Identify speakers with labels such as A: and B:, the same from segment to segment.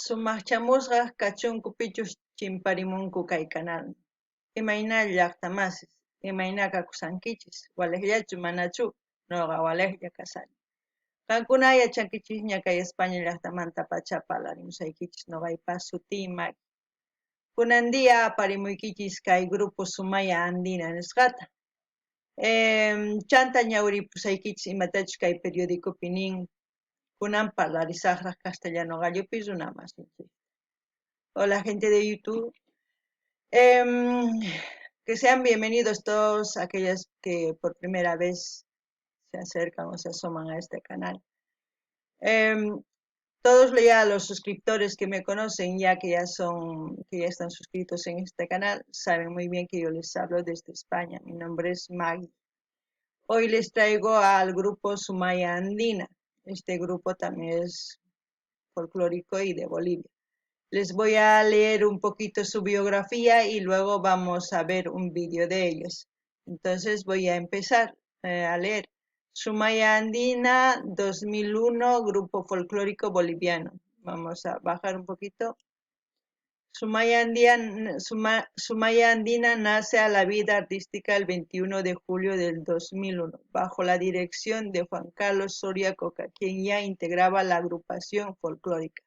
A: Sumaqchamusqa kachunku pichus chimparimunku kay canal. Imayna llaqtamasis, imayna kakusankichis, walejllachu manachu, noqa walejlla kasani. Qankuna yachankichisña kay España llaqtamanta pacha parlarimusaykichis noqaypa sutiy Maggie. Kunan día aparimuykichis kay grupo Sumaya Andina nisqata. Chanta ñawiripusaykichis imatachus kay periodicopi nin kunan parlarisaqraq castellano qallupi runa masinchis. Hola gente de YouTube. Que sean bienvenidos todos aquellos que por primera vez se acercan o se asoman a este canal. Todos ya los suscriptores que me conocen, ya que ya son, que ya están suscritos en este canal, saben muy bien que yo les hablo desde España. Mi nombre es Maggie. Hoy les traigo al grupo Sumaya Andina. Este grupo también es folclórico y de Bolivia. Les voy a leer un poquito su biografía y luego vamos a ver un vídeo de ellos. Entonces voy a empezar a leer. Sumaya Andina, 2001, grupo folclórico boliviano. Vamos a bajar un poquito. Sumaya Andina nace a la vida artística el 21 de julio del 2001, bajo la dirección de Juan Carlos Soria Coca, quien ya integraba la agrupación folclórica,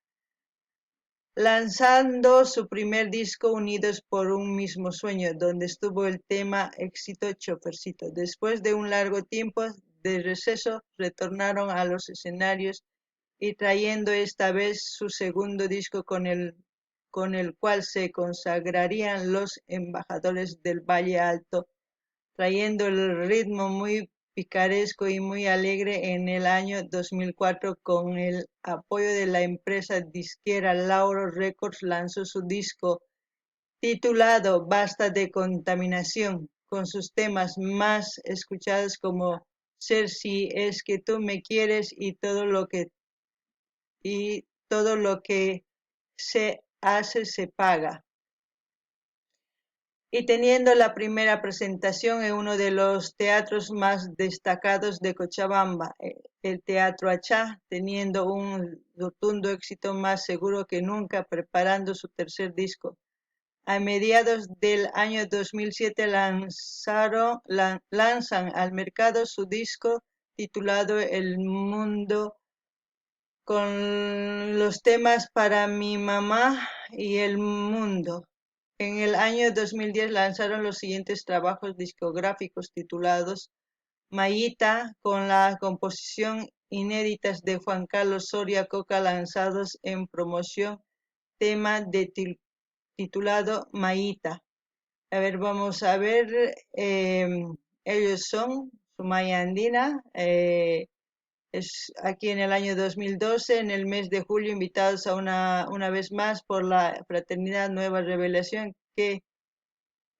A: lanzando su primer disco Unidos por un mismo sueño, donde estuvo el tema éxito Chofercito. Después de un largo tiempo de receso, retornaron a los escenarios y trayendo esta vez su segundo disco con el cual se consagrarían los embajadores del Valle Alto, trayendo el ritmo muy picaresco y muy alegre en el año 2004 con el apoyo de la empresa disquera Lauro Records lanzó su disco titulado Basta de Contaminación, con sus temas más escuchados como Ser si es que tú me quieres y todo lo que se hace se paga. Y teniendo la primera presentación en uno de los teatros más destacados de Cochabamba, el Teatro Achá, teniendo un rotundo éxito más seguro que nunca, preparando su tercer disco. A mediados del año 2007 lanzan al mercado su disco titulado El Mundo, con los temas Para mi mamá y El Mundo. En el año 2010 lanzaron los siguientes trabajos discográficos titulados Mayita, con la composición inéditas de Juan Carlos Soria Coca, lanzados en promoción, tema de titulado Mayita. A ver, vamos a ver, ellos son Sumaya Andina, es aquí en el año 2012, en el mes de julio, invitados a una vez más por la Fraternidad Nueva Revelación, que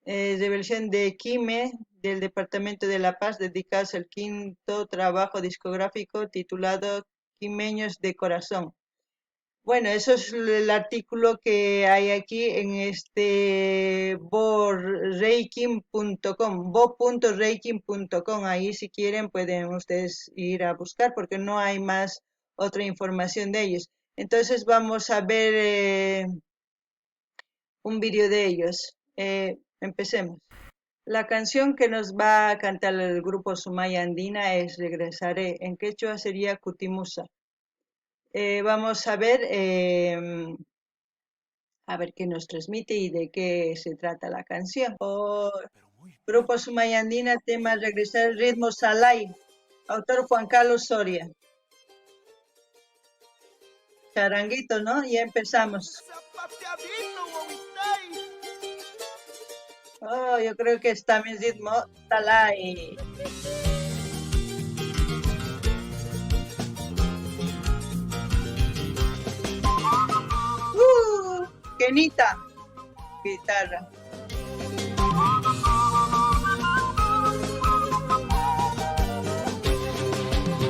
A: Revelación de Quime, del Departamento de La Paz, dedicados al quinto trabajo discográfico titulado Quimeños de Corazón. Bueno, eso es el artículo que hay aquí en este boreiking.com, bo.reiking.com. Ahí si quieren pueden ustedes ir a buscar porque no hay más otra información de ellos. Entonces vamos a ver un vídeo de ellos. Empecemos. La canción que nos va a cantar el grupo Sumaya Andina es Regresaré. En quechua sería Kutimusa. Vamos a ver qué nos transmite y de qué se trata la canción. Grupo Sumaya Andina, tema Regresar, ritmo Salai, autor Juan Carlos Soria. Charanguito, ¿no? Ya empezamos. Oh, yo creo que está mi ritmo Salai. Kenita, guitarra.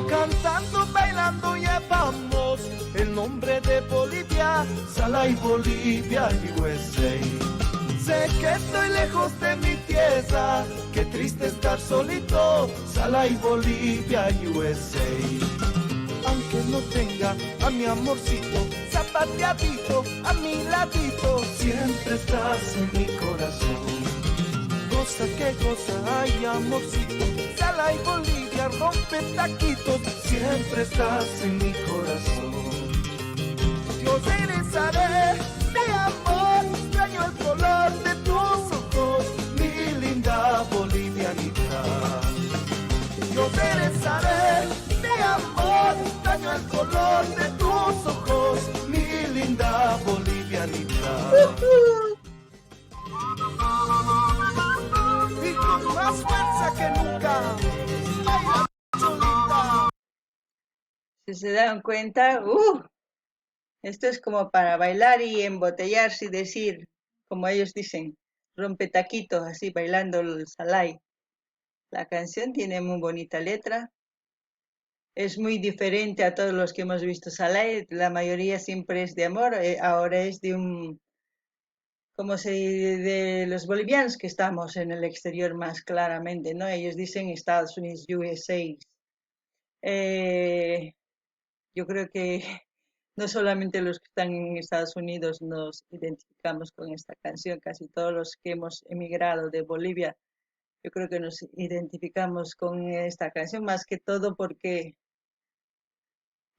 B: Cantando, bailando llevamos el nombre de Bolivia, Salai Bolivia, USA. Sé que estoy lejos de mi tierra, qué triste estar solito, Salai Bolivia, USA. Aunque no tenga a mi amorcito, Zapateadito a mi ladito, siempre estás en mi corazón. Goza que goza, ay amorcito, Sala y Bolivia rompe taquitos, siempre estás en mi corazón. Yo regresaré, mi amor, extraño el color de tus ojos, mi linda bolivianita. Yo regresaré, mi amor, extraño el color de tus ojos, mi linda bolivianita. Y con más fuerza que nunca, baila cholita.
A: Si se dan cuenta, esto es como para bailar y embotellarse y decir, como ellos dicen, rompe taquitos, así bailando el salay. La canción tiene muy bonita letra. Es muy diferente a todos los que hemos visto salay. La mayoría siempre es de amor. Ahora es de un, como se de los bolivianos que estamos en el exterior más claramente, ¿no? Ellos dicen Estados Unidos, USA. Yo creo que no solamente los que están en Estados Unidos nos identificamos con esta canción, casi todos los que hemos emigrado de Bolivia, yo creo que nos identificamos con esta canción, más que todo porque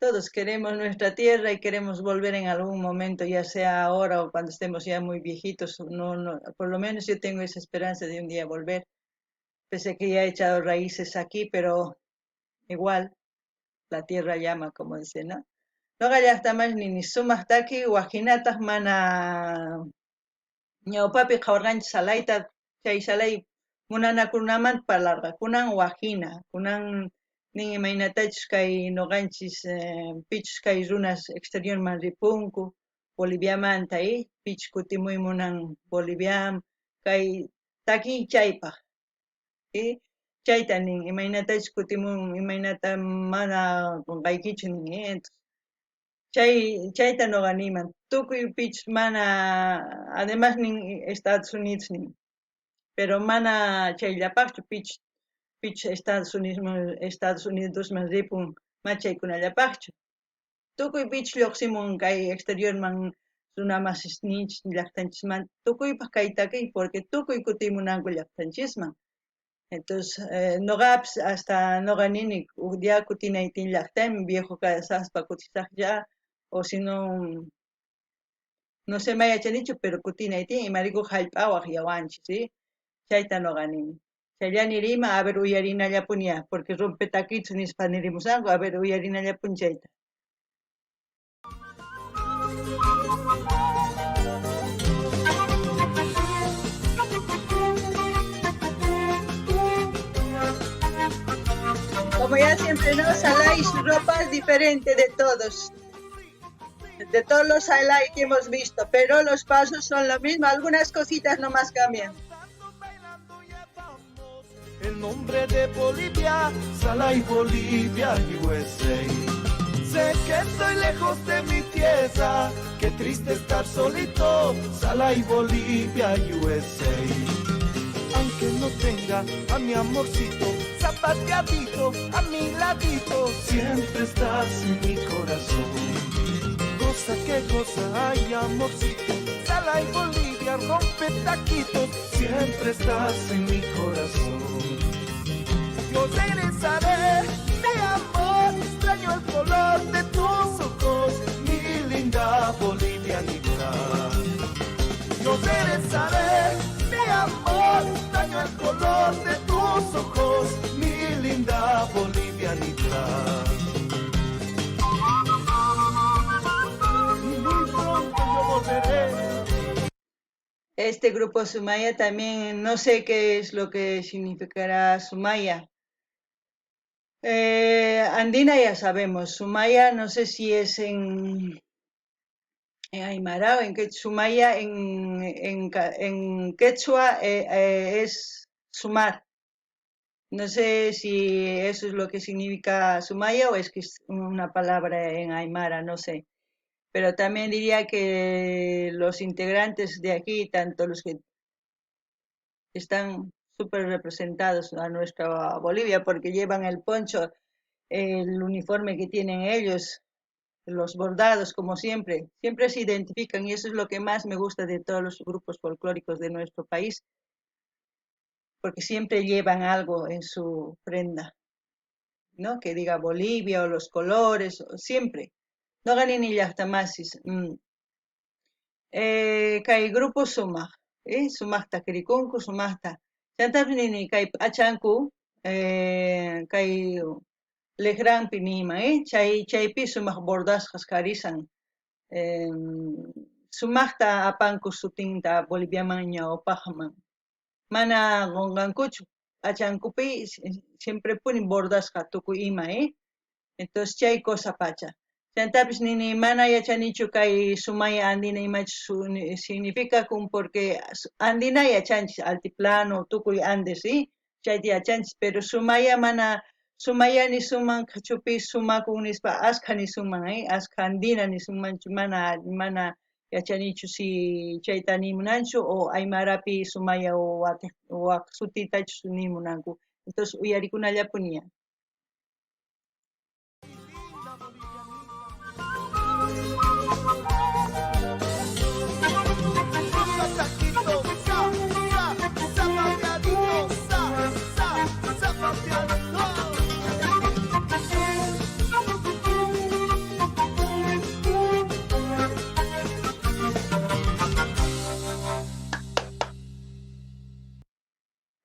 A: todos queremos nuestra tierra y queremos volver en algún momento, ya sea ahora o cuando estemos ya muy viejitos. No, no, por lo menos yo tengo esa esperanza de un día volver, pese a que ya he echado raíces aquí, pero igual la tierra llama, como dicen, ¿no? Noqa llajtaman nini sumaq taki wajinataq mana ñawpapi qhawarqanchis salayta, chay salay munanakunamanta parlarqa, kunan wajina, kunan nin imaynatachus kay noqanchis pichus kay runas exteriorman ripunku Boliviamanta, pichus kutimuy munan Boliviaman, kay takiy chaypaq, chayta nin imaynatachus kutimun, imaynata mana qonqaykichu nin, chay chayta noqa niyman, tukuy pichus mana, además nin Estados Unidos nin, pero mana chayllapaqchu pichus pichus Estados Unidosman ripun ma chaykunallapaqchu. Tukuy pichus lluqsimun kay exteriorman runa masisninchis llaqtanchismanta, tukuypaq kay takiy porque tukuy kutimunanku llaqtanchisman. Entonces, noqapis hasta noqa nini uj día kutinaytin llaqtayman viejo kasaspa kutisaq ya, o si no, no sé may yachanichu, pero kutinaytin imarayku jallp'awaq yawanchis, ¿sí? Chayta noqa nini. Chayllani rima, a ver uyarinallapuni ya, porque rompe taquitos nispa nirimusanku, a ver uyarinallapuni chayta. Como ya siempre, ¿no? Salay, su ropa es diferente de todos. De todos los salay que hemos visto, pero los pasos son lo mismo, algunas cositas nomás cambian.
B: El nombre de Bolivia, Salay, Bolivia, USA. Sé que estoy lejos de mi tierra, qué triste estar solito, Salay, Bolivia, USA. Aunque no tenga a mi amorcito, zapateadito a mi ladito, siempre estás en mi corazón. Goza que goza, ay amorcito, Salay, Bolivia, rompe taquitos, siempre estás en mi corazón. Yo regresaré, mi amor, extraño el color de tus ojos, mi linda bolivianita. Yo regresaré, mi amor, extraño el color de tus ojos, mi linda bolivianita. Y muy pronto yo volveré.
A: Este grupo Sumaya también, no sé qué es lo que significará Sumaya. Andina ya sabemos, Sumaya no sé si es en Aymara o en quechua. Sumaya en quechua es sumar. No sé si eso es lo que significa Sumaya o es que es una palabra en Aymara, no sé. Pero también diría que los integrantes de aquí, tanto los que están súper representados a nuestra Bolivia, porque llevan el poncho, el uniforme que tienen ellos, Los bordados, como siempre, siempre se identifican y eso es lo que más me gusta de todos los grupos folclóricos de nuestro país, porque siempre llevan algo en su prenda, ¿no? Que diga Bolivia o los colores, siempre. Noqa nini llajtamasis. Kay grupo sumaj, sumajta kirikunku, sumajta. Chantapis nini kay p'achanku, kay lijranpi niyman, chay chaypi sumaj bordasqas karisan. Sumajta apanku sutinta Boliviaman ñawpajman. Mana qonqankuchu, p'achankupi siemprepuni bordasqa tukuy ima, Entonces chay cosa pacha. Chantapis nini mana yachanichu kay sumaya andina imachus significa kun porque andina yachanchis altiplano tukuy Andes, chayta yachanchis, pero sumaya mana sumaya nisunman qhichwapi sumakun nispa askha nisunman, askha andina nisunmanchu mana mana yachanichu si chayta nimunanchu o aymarapi sumaya wak sutitachus nimunanku. Entonces uyarikunallapuni.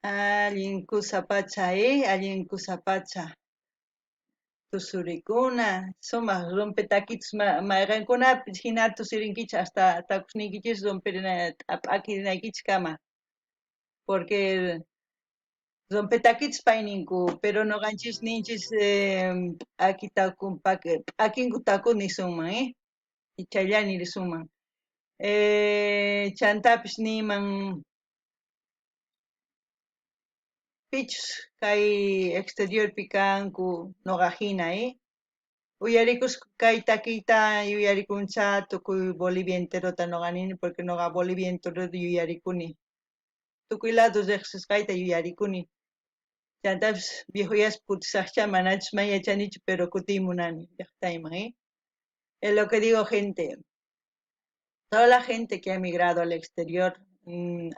A: Allin kusa pacha, allin kusa pacha. Tusurikuna, sumaq rompetakitus mayqankunapis hina tusurinkichis hasta takusniykichis rompirina p'akirinaykichis kama. Porque rompetakitus payninku, pero noqanchis ninchis p'akitakun p'akinku taku nisunman, chayllani nisunman. Chantapis niyman pichus kay exteriorpi kanku noqa hina, Uyarikus kay takiyta yuyarikuncha tukuy Bolivia enterota noqa nini porque noqa Bolivia enterota yuyarikuni. Tukuy lado riqsisqayta yuyarikuni. Chantapis viejoyaspa kutisaqcha manachus may yachanichu pero kutiy munani llaqtayman, Es lo que digo, gente. Toda la gente que ha emigrado al exterior,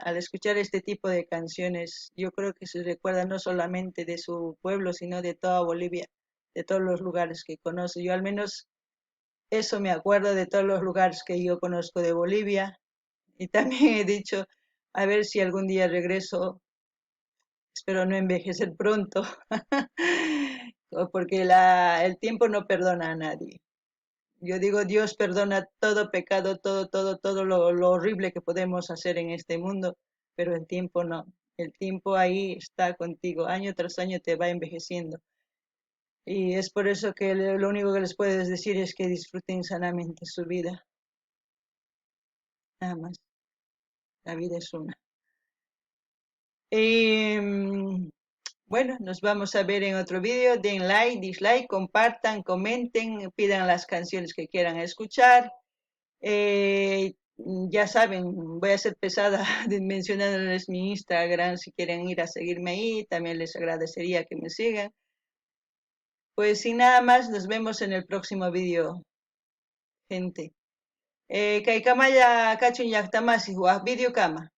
A: al escuchar este tipo de canciones, yo creo que se recuerda no solamente de su pueblo, sino de toda Bolivia, de todos los lugares que conoce. Yo al menos eso me acuerdo de todos los lugares que yo conozco de Bolivia. Y también he dicho, a ver si algún día regreso, espero no envejecer pronto, porque el tiempo no perdona a nadie. Yo digo, Dios perdona todo pecado, todo, todo, todo lo horrible que podemos hacer en este mundo, pero el tiempo no. El tiempo ahí está contigo, año tras año te va envejeciendo. Y es por eso que lo único que les puedes decir es que disfruten sanamente su vida. Nada más. La vida es una. Bueno, nos vamos a ver en otro vídeo. Den like, dislike, compartan, comenten, pidan las canciones que quieran escuchar. Ya saben, voy a ser pesada mencionándoles mi Instagram. Si quieren ir a seguirme ahí, también les agradecería que me sigan. Pues sin nada más, nos vemos en el próximo vídeo, gente. Kay kamalla kachun llaqtamasi, waj vídeo kama.